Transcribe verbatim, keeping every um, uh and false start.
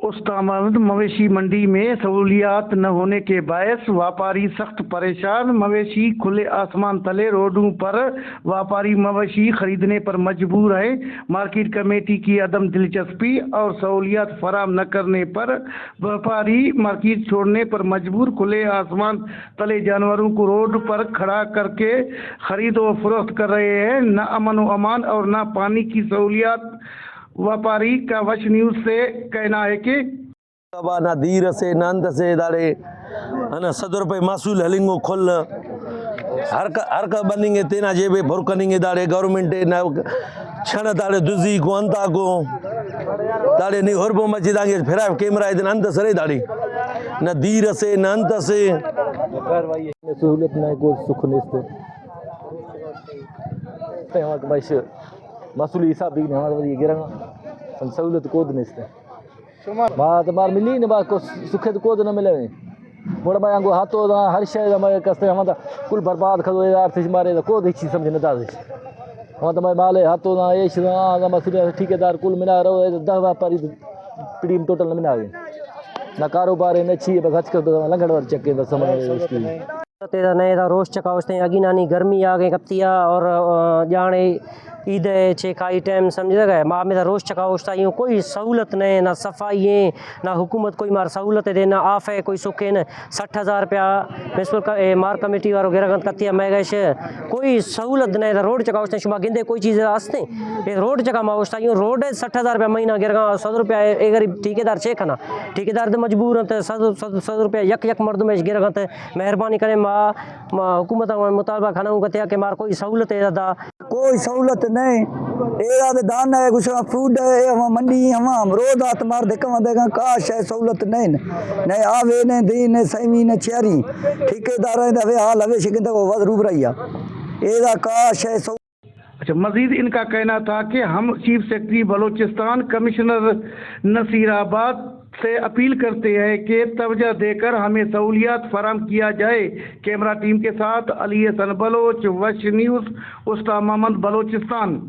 استامند مویشی منڈی میں سہولیات نہ ہونے کے باعث واپاری سخت پریشان، مویشی کھلے آسمان تلے روڈوں پر، واپاری مویشی خریدنے پر مجبور ہیں، مارکیٹ کمیٹی کی عدم دلچسپی اور سہولیات فراہم نہ کرنے پر واپاری مارکیٹ چھوڑنے پر مجبور، کھلے آسمان تلے جانوروں کو روڈ پر کھڑا کر کے خرید و فروخت کر رہے ہیں، نہ امن و امان اور نہ پانی کی سہولیات۔ واپاری کا وش نیوز سے کہنا ہے کہ ابا نا دیر اسے، نہ انت اسے، داڑے ہندا صد روپے محصول ہلنگو کل۔ ہر ک-، ہر کا بننگے تینا جیب ءِ پر کننگے، داڑے گورنمنٹ ءِ نہ چھن داڑے دزی کو انتا کو۔ داڑے نی ہر بو مچی دانگے پھرا کیمرہ ءِ دن انت اسرے داڑے۔ نہ دیر اسے، نہ انت اسے۔ سہولت نہ کو سکھ نیست۔ تے ہمارے محصول حساب دیکھنے ہمارے گرنگا۔ سہولت کو نیست۔ ما تو مار ملی نے با کو سکھے تو کود نہ ملے۔ گڑا ما انگو ہاتو دا ہر شے دا ما کستے ہم دا کل برباد کھدو، اے آرتش مارے دا کود ہچی سمجھ نہ دادش۔ ہم دا ما مالے ہاتو دا ایش دا، دا ما سیدھا ٹھیکیدار کل منا رو، اے دہ واپاری پڑیم ٹوٹل نہ منا گئے۔ نہ کاروبار ہے، نہ چی ہے، بس ہچ کر لنگڑ ور چکے بس سمجھ اس کی۔ تیرا نئے دا روز چکا اوشتے اگینانی گرمی آ گئے کپتیا اور، آ، جانے عید ہے، چھ کھائی ٹائم سمجھے گئے۔ ما ہمیں دا روز چکا اوشتا یوں کوئی سہولت نہیں، نہ صفائی ہے، نہ حکومت کوئی مار سہولت دے، نہ آف ہے کوئی سکے نہ۔ سٹھ ہزار روپیہ میونسپل کا-، اے، مار کمیٹی وارو گرگنت کتیا مے گئے شے۔ کوئی سہولت نہیں دا روڈ چکا اوشتے شما گندے کوئی چیز ہستے۔ اے روڈ چکا ما اوشتا یوں روڈ ہے سٹھ ہزار روپیہ مہینہ گرگا، سو روپیہ اے غریب ٹھیکیدار چے کنا۔ ٹھیکیدار دے مجبور انت، سو، سو، سو روپیہ یک یک مردم اش گرگنت۔ مہربانی کرے ما، ما حکومت آن مطالبہ کھناؤں کتیا کہ مار کوئی سہولت ہے دا۔ کوئی سہولت نہیں۔ اے داد دان ہے، کچھ فوڈ ہے، اے ہم منڈی، ہم روڈ آت مار دکا دکا کاش ہے سہولت نہیں۔ نہیں آوے، نہیں دی، نہیں سیمی، نہیں چیاری۔ ٹھیکیدار ہے، دفعہ حال ہوے شکن تک وہ روبرائی آ۔ اے دا کاش ہے سہولت۔ اچھا، مزید ان کا کہنا تھا کہ ہم چیف سیکرٹری بلوچستان، کمشنر نصیر آباد سے اپیل کرتے ہیں کہ توجہ دے کر ہمیں سہولیات فراہم کیا جائے۔ کیمرہ ٹیم کے ساتھ علی حسن بلوچ، وش نیوز، استا محمد، بلوچستان۔